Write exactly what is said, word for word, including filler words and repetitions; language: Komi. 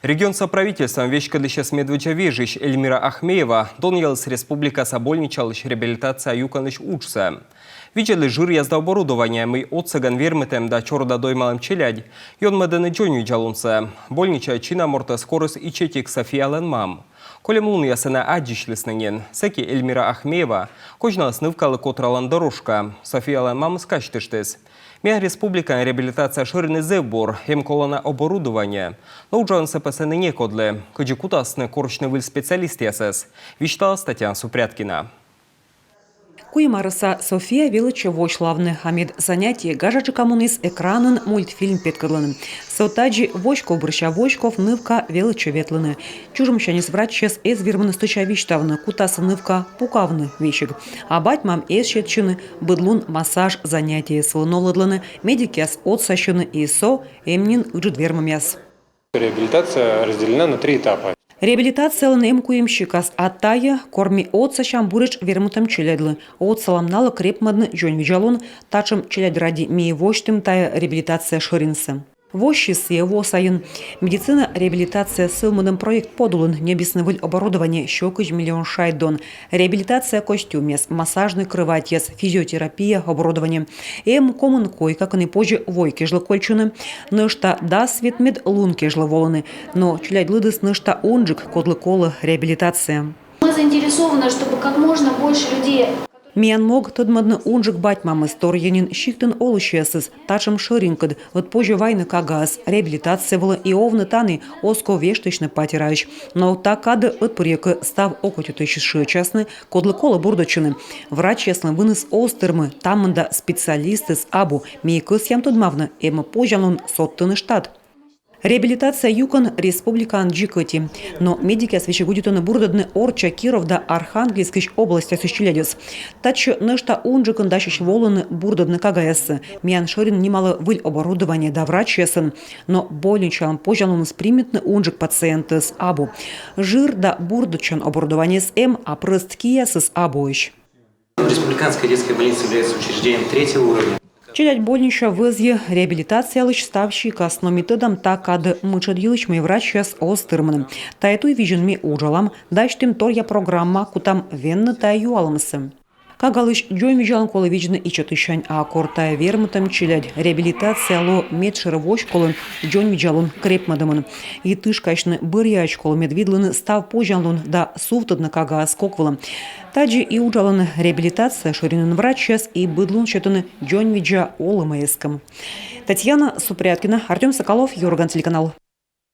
Регионса правительствоӧн веськӧдлысьӧс медводдза вежысь Эльмира Ахмеева донъяліс республикаса больничалысь реабилитация юкӧнлысь уджсӧ. Видзӧдліс жыръяс да оборудование, мый отсӧгӧн вермытӧм да чорыда доймалӧм челядь ёнмӧдӧны дзоньвидзалунсӧ. Больничаысь чина мортӧс корис ичӧтик Софиялӧн мам. Кольӧм лунъясӧ на аддзысьлісны нин. Сэки Эльмира Ахмеева козьналіс нывкалы котралан дорожка. Софиялӧн мамыс казьтыштіс: миян республикаын реабилитация шӧриныс зэв бур, эм колана оборудование. Но уджалӧмсӧ пӧ сэні некодлы. Кыдзи кутасны корсьны выль специалистъясӧс, висьталас Татьяна Супряткина. Куим арӧса София велӧдчӧ восьлавны, а мед занятие гажаджыка муніс, экранын мультфильм петкӧдлӧны. Со тадзи воськов бӧрся воськов нывка велӧдчӧ ветлыны. Чужӧмсяньыс врачьяс эз вермыны стӧча висьтавны, кутас нывка пукавны весиг. А бать-мам эз сетчыны, быд лун массаж занятиеяс вылын новлӧдлӧны, медикъяс отсасьӧны, и со эм нин ыджыд вермӧмъяс. Реабилитация разделена на три этапа. Реабилитациялӧн эм куим сикас, а тайӧ — кор ми отсасям буретш вермытӧм челядьлы. Отсалам налы крепмӧдны дзоньвидзалун. Татшӧм челядь ради ми восьтім тайӧ реабилитация шӧринсӧ. Воссис сійӧ во сайын. Медицина реабилитация сӧвмӧдӧм проект подулын ньӧбисны выль оборудование сё кызь миллион шайт дон. Реабилитация костюмъяс, массажнӧй кроватьяс, физиотерапия оборудование. Эм комын койка, кӧні позьӧ вой кежлӧ кольччыны, нӧшта дас вит, мед лун кежлӧ волыны. Но челядь лыдыс нӧшта унджык, кодлы колӧ реабилитация. Мы заинтересованы, чтобы как можно больше людей... Миян мог — тӧдмӧдны унджык бать-мамӧс, торъя нин сиктын олысьясӧс, татшӧм шӧринкӧд, ӧд позьӧ вайны кагаӧс реабилитация вылӧ и овны тані, оз ков вештысьны патераысь. Но та кадӧ ӧтпырйӧ кӧ став окотитысьыс шыӧдчасны, кодлы колӧ бурдӧдчыны. Врачьяслӧн выныс оз тырмы, та мында специалистыс абу. Ми кӧсъям тӧдмавны, эм-ӧ позянлун содтыны штат. Реабилитация юкӧн республикаын дзик ӧти. Но медикъяс весиг удитӧны бурдӧдны орчча Киров да Архангельскысь областьясысь челядьӧс. Татчӧ нӧшта унджыкӧн дасьӧсь волыны бурдӧдны кагаяссӧ. Миян шӧрин нималӧ выль оборудование да врачьясӧн. Но больничалӧн позянлуныс примитны унджык пациентӧс абу. Жыр да бурдӧдчан оборудованиеыс эм, а прӧст киясыс абуӧсь. Республиканская детская больница является учреждением третьего уровня. Челядь больнича вӧзйӧ реабилитациялысь став сикас, но ми тӧдам та кадӧ мытшӧд йылысь, мый врачьяс оз тырмыны. Тайӧ туйвизьын ми уджалам, дасьтім торъя программа, кутам венны тайӧ юалӧмсӧ. Кагалысь дзоньвидзалун колӧ видзны ичӧтысянь, а кор тайӧ вермытӧм челядь, реабилитация лоӧ медшӧр воськолӧн, дзоньвидзалун крепмӧдӧмӧн. И тышкасьны бӧръяӧдз колӧ, мед видлыны став позянлун да сувтӧдны кагаӧс кок вылӧ. Тадзи и уджалӧны реабилитация шӧринын врачьяс, и быд лун сетӧны дзоньвидза олӧмӧ эскӧм. Татьяна Супряткина, Артём Соколов, «Юрган» телеканал.